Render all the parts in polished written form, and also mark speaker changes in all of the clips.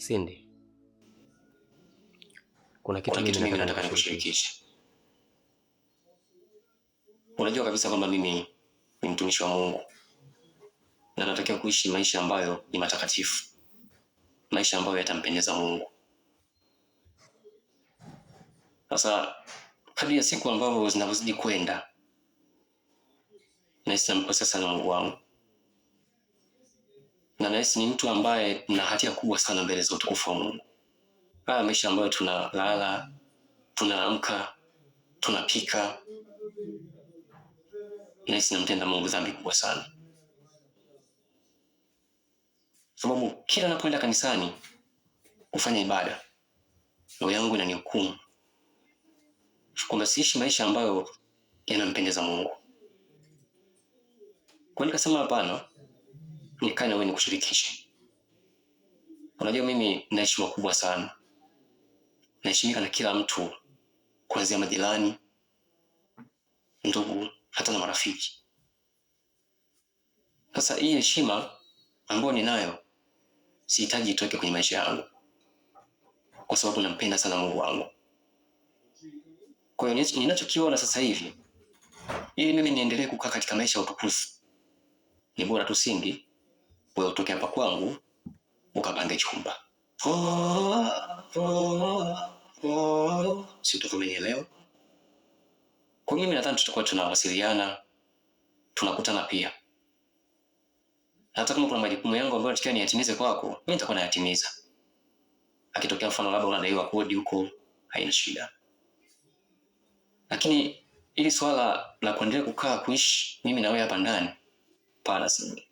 Speaker 1: Cindy, kuna kitu mimi nataka nikushirikishe. Unajua kabisa kwamba mimi ni mtumishi wa Mungu na natakiwa kuishi maisha ambayo ni matakatifu, maisha ambayo yatampendeza Mungu. Sasa kadri ya siku ambavyo zinavyozidi kwenda, nahisi namkosea sana Mungu wangu, na nahisi ni mtu ambaye na hatia kubwa sana mbele za utukufu wa Mungu. Haya maisha ambayo tunalala, tunaamka, tunapika, nahisi namtenda Mungu dhambi kubwa sana, sababu kila napoenda kanisani kufanya ibada, roho yangu inanihukumu kwamba siishi maisha ambayo yanampendeza Mungu. Kwa nikasema hapana, nikae na wewe nikushirikishe. Unajua mimi nina heshima kubwa sana, naheshimika na kila mtu, kuanzia majirani, ndugu, hata na marafiki. Sasa hii heshima ambayo ninayo sihitaji itoke kwenye maisha yangu, kwa sababu nampenda sana Mungu wangu. Kwa hiyo ninachokiona sasa hivi, ili mimi niendelee kukaa katika maisha ya utukufu, ni bora tu Cindy wewe utoke hapa kwangu ukapange chumba. Si utakuwa umenielewa? Kwa mimi nadhani tutakuwa tunawasiliana, tunakutana pia. Hata kama kuna majukumu yangu ambayo natakiwa niyatimize kwako, mimi nitakuwa nayatimiza. Akitokea mfano labda unadaiwa kodi huko, haina shida. Lakini ili swala la kuendelea kukaa kuishi mimi na wewe hapa ndani, pana Cindy.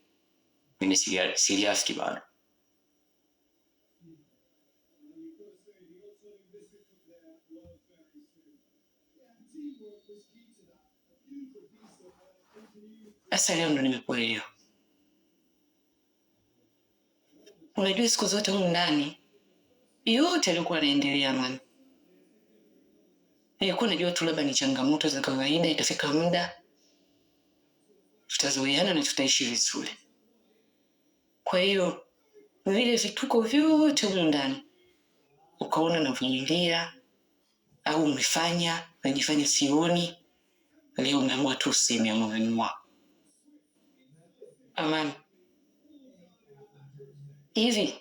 Speaker 1: Mimi siliafiki bado.
Speaker 2: Sasa leo ndo nimekuelewa. Unajua siku zote humu ndani yote alikuwa anaendelea mami, nilikuwa najua tu labda ni changamoto za kawaida, itafika muda tutazoeana na tutaishi vizuri. Kwa hiyo vile vituko vyote humu ndani ukaona navumilia au umefanya najifanya sioni, leo umeamua tu useme moyoni mwako. Amani, hivi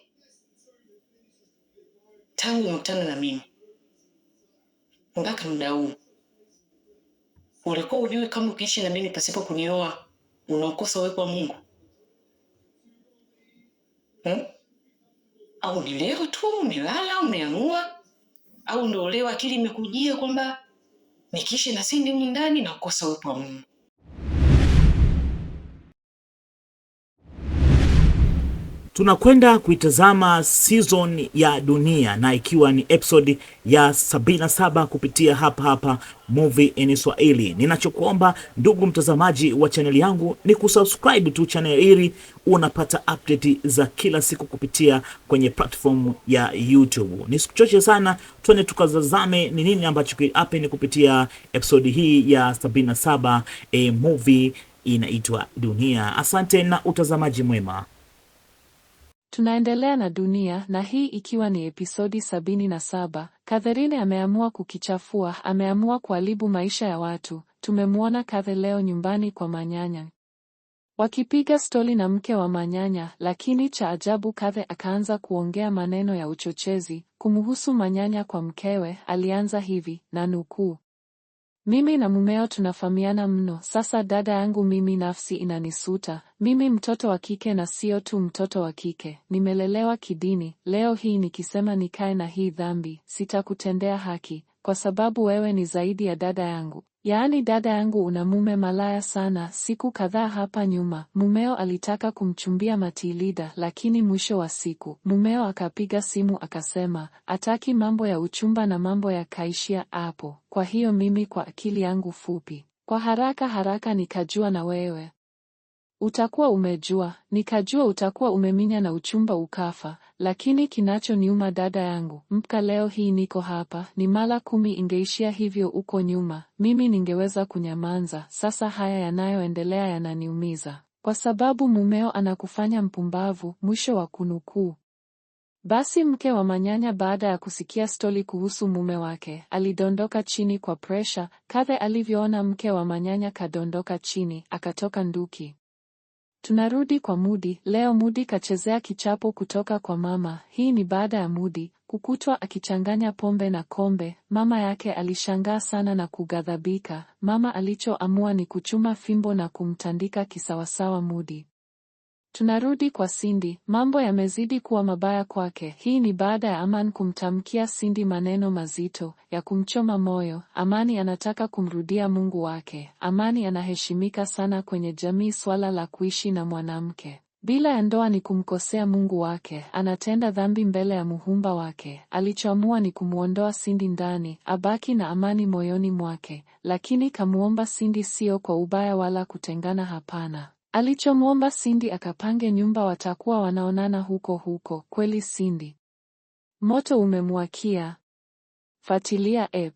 Speaker 2: tangu umekutana na mimi mpaka muda huu ulikuwa ujui kama ukiishi na mimi pasipo kunioa unaokosa uwepo wa Mungu hmm? Au ni leo tu umelala umeamua, au ndio leo akili imekujia kwamba nikiishi na Cindy humu ndani nakosa uwepo wa Mungu?
Speaker 3: Tunakwenda kuitazama season ya Dunia na ikiwa ni episode ya 77 kupitia hapa hapa Movie in Swahili. Ninachokuomba ndugu mtazamaji wa chaneli yangu ni kusubscribe tu channel hili, unapata update za kila siku kupitia kwenye platform ya YouTube. Ni siku chache sana, twende tukazazame ni nini ambacho happen kupitia episode hii ya 77, movie inaitwa Dunia. Asante na utazamaji mwema.
Speaker 4: Tunaendelea na Dunia na hii ikiwa ni episodi 77. Catherine ameamua kukichafua, ameamua kuharibu maisha ya watu. Tumemwona Kathe leo nyumbani kwa Manyanya wakipiga stori na mke wa Manyanya, lakini cha ajabu Kathe akaanza kuongea maneno ya uchochezi kumhusu Manyanya kwa mkewe. Alianza hivi na nukuu: mimi na mumeo tunafahamiana mno. Sasa dada yangu, mimi nafsi inanisuta. Mimi mtoto wa kike na sio tu mtoto wa kike, nimelelewa kidini. Leo hii nikisema nikae na hii dhambi, sitakutendea haki, kwa sababu wewe ni zaidi ya dada yangu. Yaani dada yangu una mume malaya sana. Siku kadhaa hapa nyuma, mumeo alitaka kumchumbia Matilda, lakini mwisho wa siku mumeo akapiga simu akasema ataki mambo ya uchumba na mambo yakaishia hapo. Kwa hiyo mimi kwa akili yangu fupi, kwa haraka haraka nikajua na wewe utakuwa umejua, nikajua utakuwa umeminya na uchumba ukafa. Lakini kinachoniuma dada yangu, mpaka leo hii niko hapa, ni mara 10 ingeishia hivyo uko nyuma, mimi ningeweza kunyamanza. Sasa haya yanayoendelea yananiumiza, kwa sababu mumeo anakufanya mpumbavu. Mwisho wa kunukuu. Basi mke wa Manyanya baada ya kusikia stori kuhusu mume wake, alidondoka chini kwa presha. Kathe alivyoona mke wa Manyanya kadondoka chini, akatoka nduki. Tunarudi kwa Mudi. Leo Mudi kachezea kichapo kutoka kwa mama. Hii ni baada ya Mudi kukutwa akichanganya pombe na kombe. Mama yake alishangaa sana na kughadhabika. Mama alichoamua ni kuchuma fimbo na kumtandika kisawasawa Mudi. Tunarudi kwa Cindy. Mambo yamezidi kuwa mabaya kwake. Hii ni baada ya Aman kumtamkia Cindy maneno mazito ya kumchoma moyo. Amani anataka kumrudia Mungu wake. Amani anaheshimika sana kwenye jamii. Swala la kuishi na mwanamke bila ya ndoa ni kumkosea Mungu wake. Anatenda dhambi mbele ya muumba wake. Alichoamua ni kumwondoa Cindy ndani, abaki na amani moyoni mwake, lakini kamuomba Cindy sio kwa ubaya wala kutengana, hapana. Alichomwomba Cindy akapange nyumba, watakuwa wanaonana huko huko. Kweli Cindy, moto umemwakia. Fuatilia app.